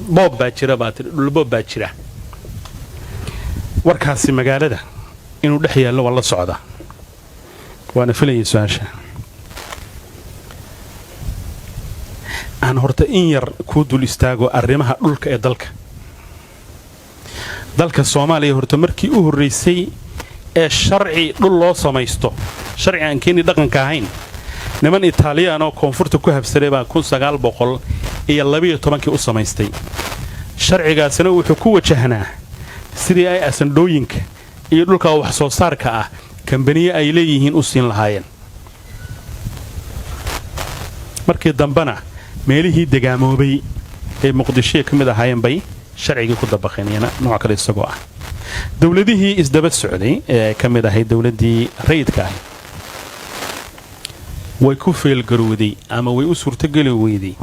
Boob baa jira baa tidhi, dhulboob baa jira. Warkaasi magaalada inuu dhex yaallo waa la socdaa, waana filayay su-aasha. Aan horta in yar kuu dul istaago arrimaha dhulka ee dalka Soomaaliya. Horta markii u horraysay ee sharci dhul loo samaysto, sharci aan keeni dhaqanka ahayn, niman Itaaliyaan oo koonfurta ku habsaday baa 1912-kii u samaystay. Sharcigaasina wuxuu ku wajahnaa sidii ay asandhooyinka iyo dhulka wax soo saarka ah kambaniye ay leeyihiin u siin lahaayeen. Markii dambena meelihii degaamoobay ee Muqdishoya ka mid ahaayeen bay sharcigii ku dabaqeen, iyana nooc kale isagoo ah. Dowladihii isdaba socday ee ay ka mid ahayd dowladdii rayidka ahayd way ku feelgarowday ama way u suurtogeli weyday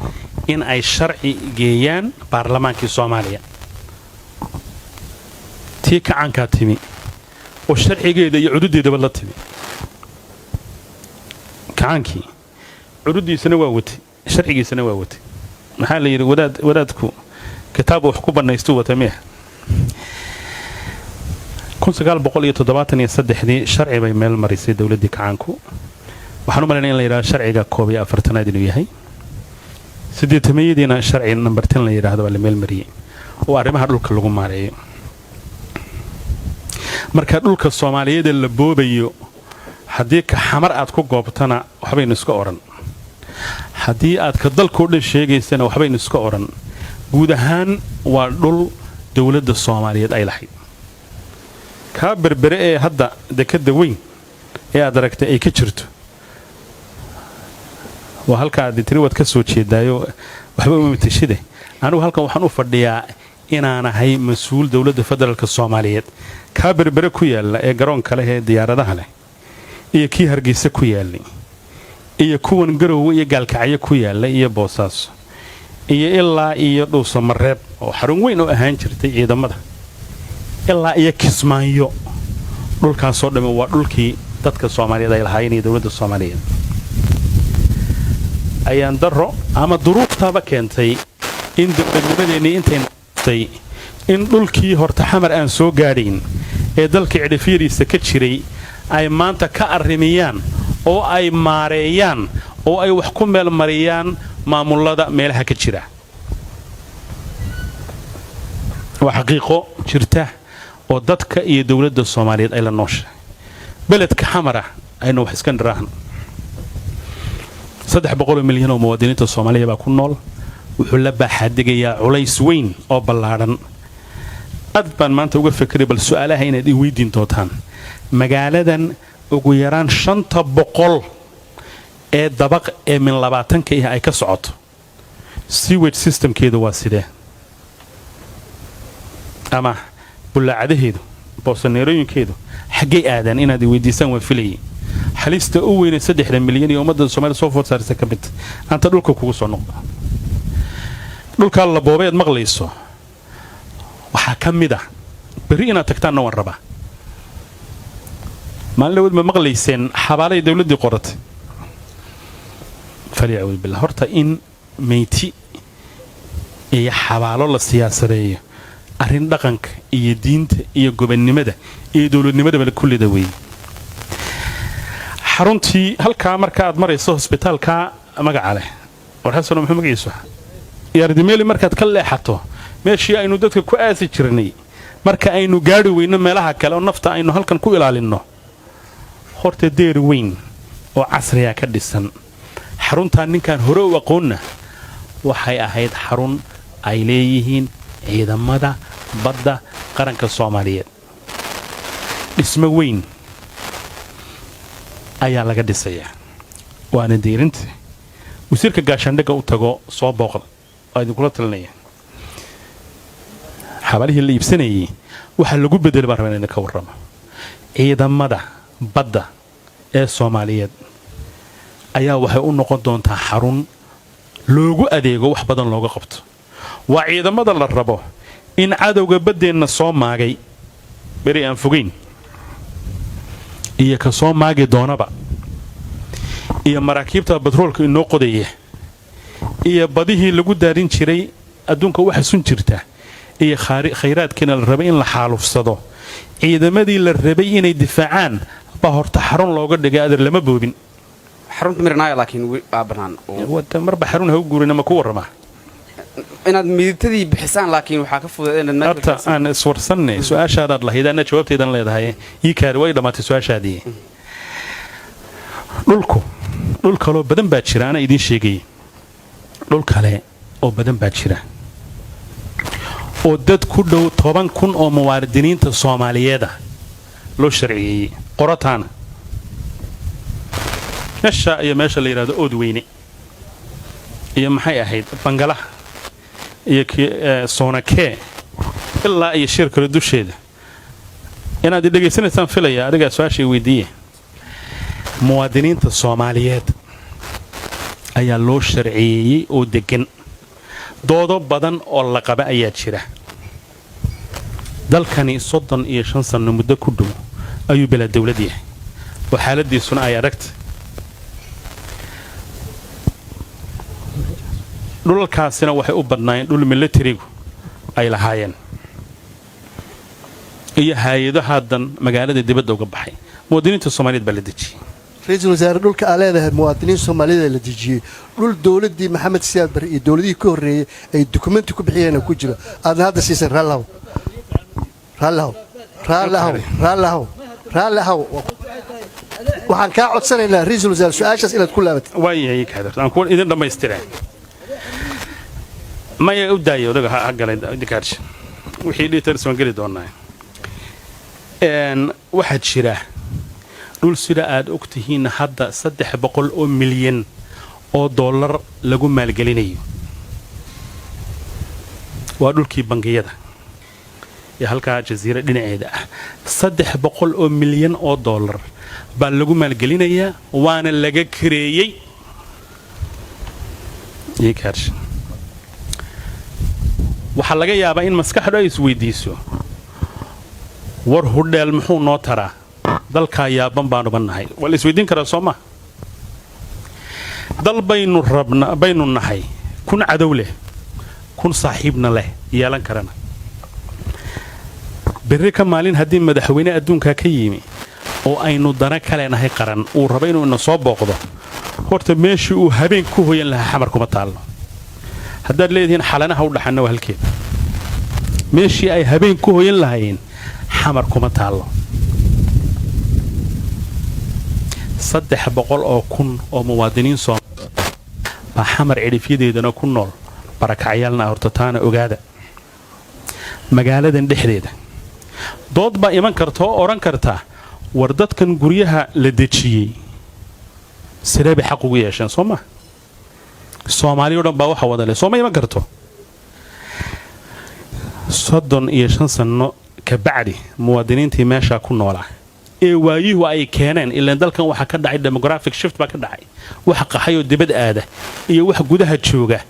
in ay sharci geeyaan baarlamaankii Soomaaliya. Tii kacankaa timi oo sharcigeeda iyo cududeedaba la timi. Kacaankii cududiisana waa watay, sharcigiisana waa watay. Maxaa la yidhi? Wadaad wadaadku kitaab wax ku bannaystuu wata miya? 1973-dii sharci bay meel marisay dowladdii kacaanku. Waxaan u malaynaya in la yidhahdo sharciga 41aad inuu yahay. 80-yadiina sharci number 10 la yidhaahdo baa la meel mariyey oo arrimaha dhulka lagu maareeyo. Marka dhulka Soomaaliyeeda la boobayo, haddii ka Xamar aad ku goobtana waxbaynu iska odhan, haddii aad ka dalkao dhan sheegaysana waxbaynu iska odhan. Guud ahaan waa dhul dowladda Soomaaliyeed ay lahayd. Kaa Berbere ee hadda dekadda weyn ee aad aragtay ay ka jirto waa halka aad tiri waad ka soo jeedaayo, waxba uma matashide. Anigu halkan waxaan u fadhiyaa inaanahay mas-uul dowladda federaalka Soomaaliyeed. Kaa Berbere ku yaalla ee garoonka leh ee diyaaradaha leh, iyo kii Hargeysa ku yaallay, iyo kuwan Garowe iyo Gaalkacyo ku yaalla, iyo Boosaaso, iyo ilaa iyo Dhuusamareeb oo xarun weyn oo ahaan jirtay ciidamada, ilaa iyo Kismaayo, dhulkaasoo dhammi waa dhulkii dadka Soomaaliyeed ay lahaayeen iyo dowladda Soomaaliyeed. Ayaan darro ama duruuftaaba keentay in dowladnimadeennii intay in dhulkii horta Xamar aan soo gaadhayn ee dalka cidhifyadiisa ka jiray ay maanta ka arrimiyaan oo ay maareeyaan oo ay wax ku meelmariyaan maamullada meelaha ka jira. Waa xaqiiqo jirta oo dadka iyo dowladda Soomaaliyeed ay la nooshahay. Beledka Xamara aynu wax iska niraahno, 300 milyan oo muwaadiniinta Soomaaliya baa ku nool. Wuxuu la baaxaadegayaa culays weyn oo ballaadhan. Aad baan maanta uga fekeray bal su'aalaha inaad i weydiin doontaan. Magaaladan ugu yaraan 500 ee dabaq ee min 20-ka ah ay ka socoto, sewage systemkeedu waa sidee? Ama bullaacadaheedu, boosaneerooyinkeedu xaggay aadaan? Inaad i weydiisaan waan filayay. Halista u weyne 3-da milyan iyo ummadda Soomaliya soo food saarisa ka mid. Anta dhulka kugu soo noqda, dhulkaa la boobay aad maqlayso waxaa ka mid ah, berri inaad tagtaanna waan rabaa. Maalin dhawood ma maqlayseen xabaalay dowladdii qoratay? Falyacuud billah. Horta in meyti iyo xabaalo la siyaasadeeyo arrin dhaqanka iyo diinta iyo gobannimada iyo dowladnimadaba kullida weeye. Xaruntii halkaa marka aad marayso, hosbitaalka magaca leh, warxasano muxuu magaciisu, Yaardimeli, markaad ka leexato meeshii aynu dadka ku aasi jirnay, marka aynu gaadhi weyno meelaha kale oo nafta aynu halkan ku ilaalinno, horta deer weyn oo casriya ka dhisan. Xaruntaa ninkaan hore u aqoonna waxay ahayd xarun ay leeyihiin ciidamada badda qaranka Soomaaliyeed. Dhismo weyn ayaa laga dhisayaa, waana deyrinta. Wasiirka gaashaandhigga u tago, soo booqda, waa idinkula talinaya. Xabaalihii la iibsanayay waxaa lagu bedeli baan rabaa in idinka warramo. Ciidamada badda ee Soomaaliyeed ayaa waxay u noqon doontaa xarun loogu adeego, wax badan looga qabto. Waa ciidamada la rabo in cadowga baddeenna soo maagay beri aan fogayn iyo ka soo maagi doonaba, iyo maraakiibta batroolka inoo qodaya, iyo badihii lagu daarin jiray Adduunka waxa sun jirta iyo khayraadkiina la rabay in la xaalufsado, ciidamadii la rabay inay difaacaan baa horta xarun looga dhigay. Adeer, lama boobin. Xarunta Miranaayo laakiin waa bannaan. Marba xarun ha u guurina, ma ku warramaa? Inaad midigtadii bixisaan laakiin waxaa ka fudud inaad meel. Horta aan iswarsanne. Su-aashaadaad lahayd, anna jawaabtaydan leedahay. Ii kaari, way dhammaatay su-aashaadii. Dhulku dhul kaloo badan baa jira, anaa idiin sheegayay. Dhul kale oo badan baa jira oo dad ku dhow 10,000 oo muwaadiniinta Soomaaliyeeda loo sharciyeeyey. Qorataana meesha iyo meesha la yidhahdo Ood Weyne iyo maxay ahayd, Bangalaha iyo Soonakee ilaa iyo shir kale dusheeda. Inaad i dhegaysanaysaan filaya, adigaa su-aasha i weydiiye. Muwaadiniinta Soomaaliyeed ayaa loo sharciyeeyey oo deggan. Doodo badan oo la qaba ayaa jira. Dalkani 35 sanno muddo ku dhow ayuu bilaa dawlad yahay oo xaaladiisuna ay adagta. Dhulalkaasina waxay u badnaayeen dhul milatarigu ay lahaayeen iyo hay-ado haddan magaalada dibadda uga baxay. Muwaadiniinta Soomaaliyeed baa la dejiyey. Ra-iisul wasaare, dhulka aa leedahay muwaadiniin Soomaalida la dejiyey, dhul dowladdii Maxamed Siyaad Barre iyo dowladihii ka horreeyey ay dukumenti ku bixiyeen ku jiro, aadna hadda siisan. Raallihaw, raallihaw, raallihaw, raallihaw, raallihaw. Waxaan kaa codsanaynaa, ra-iisul wasaare, su-aashaas inaad ku laabatid. Waayahay, kaadar aan kuwa idin dhammaystireen. Maya, u daaya odaga ha galay dikaarsha. Wixii details waan geli doonaa. Waxaa jira dhul, sida aad og tihiin, hadda 300 oo milyan oo dollar lagu maalgelinayo. Waa dhulkii bangiyada ee halkaa Jasiira dhinaceeda ah. 300 oo milyan oo dollar baa lagu maalgelinayaa, waana laga kareeyey. Ii kaarsha. Waxaa laga yaabaa in maskaxdu ay isweydiiso: war hudheel muxuu noo taraa? Dalkaa yaaban baanuba nahay. Waa la isweydiin karaa, soo ma? Dal baynu rabna baynu nahay, 1000 cadow leh, 1000 saaxiibna leh yeelan karana. Berri ka maalin haddii madaxweyne adduunkaa ka yimi oo aynu dana ka leenahay qaran uu rabo inuu ina soo booqdo, horta meeshii uu habeen ku hoyan lahaa Xamar kuma taallo. Haddaad leedihiin Xalanaha u dhaxanna, waa halkeeda. Meeshii ay habeen ku hoyan lahaayeen Xamar kuma taallo. 300,000 oo muwaadiniin Soomaaliyeed baa Xamar cidhifyadeedana ku nool, barakacyaalna. Horta taana ogaada. Magaaladan dhexdeeda dood baa iman karta oo odhan karta: war dadkan guryaha la dejiyey sidee bay xaq ugu yeesheen? Soo maa Soomaaliya o dhan baa waxa wada leh? Soo ma iman karto? 35 sanno ka bacdi, muwaadiniintii meeshaa ku noolaa ee waayuhu ay keeneen, ilaan dalkan waxaa ka dhacay demographic shift baa ka dhacay, wax qaxay oo dibad aada iyo wax gudaha jooga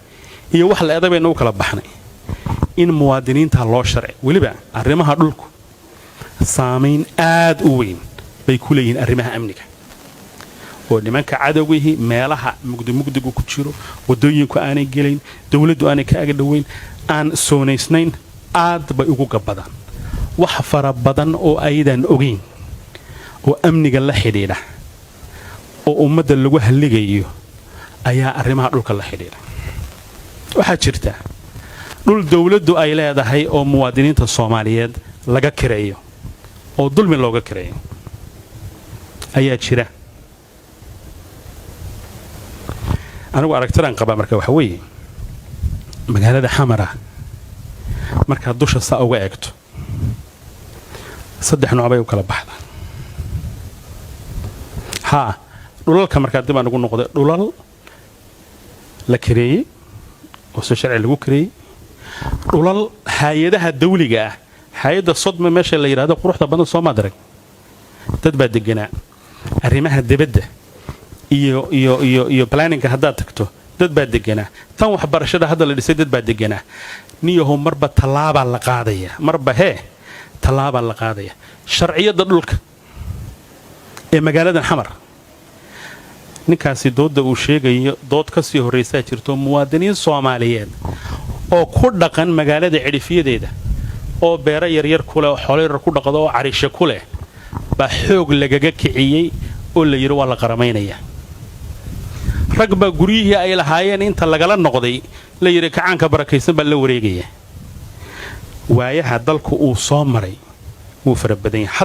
iyo wax la eeda baynu u kala baxnay, in muwaadiniinta loo sharci. Weliba arrimaha dhulku saamayn aad u weyn bay ku leeyihiin arrimaha amniga, oo nimanka cadowgihii meelaha mugdi mugdigu ku jiro, waddooyinku aanay gelayn, dowladdu aanay ka aga dhoweyn, aan soonaysnayn, aad bay ugu gabbadaan. Wax fara badan oo aydan ogeyn oo amniga la xidhiidha oo ummadda lagu halligayo ayaa arrimaha dhulka la xidhiidha. Waxaa jirta dhul dowladdu ay leedahay oo muwaadiniinta Soomaaliyeed laga kireeyo oo dulmi looga kireeyo ayaa jira. Anigu aragtidaan qabaa marka waxa weeye, magaalada Xamara markaad dusha saa uga eegto, saddex nooc bay u kala baxdaa. Haa, dhulalka markaa dib aan ugu noqday, dhulal la kareeyey oo si sharci lagu kareeyey, dhulal hay-adaha dawliga ah, hay-adda Sodma meesha la yidhahdo quruxda badan, soomaad arag, dad baa deganaa. Arrimaha dibadda iyo planninga haddaad tagto, dad baa deganaa. Tan waxbarashada hadda la dhisay, dad baa deganaa. Niyahow, marba tallaabaa la qaadaya, marba hee tallaabaa la qaadaya. Sharciyadda dhulka ee magaaladan Xamar, ninkaasi doodda uu sheegayo dood ka sii horraysaa jirto. Muwaadiniin Soomaaliyeed Oo ku dhaqan magaalada cidhifyadeeda, oo beero yaryar ku leh, oo xoolo yaryar ku dhaqdo, oo cariisho ku leh, baa xoog lagaga kiciyey oo la yidhi waa la qaramaynayaa. Rag baa guryihii ay lahaayeen inta lagala noqday la yidhi kacaanka barakaysan baa la wareegaya. Waayaha dalku uu soo maray wuu fara badan yahay.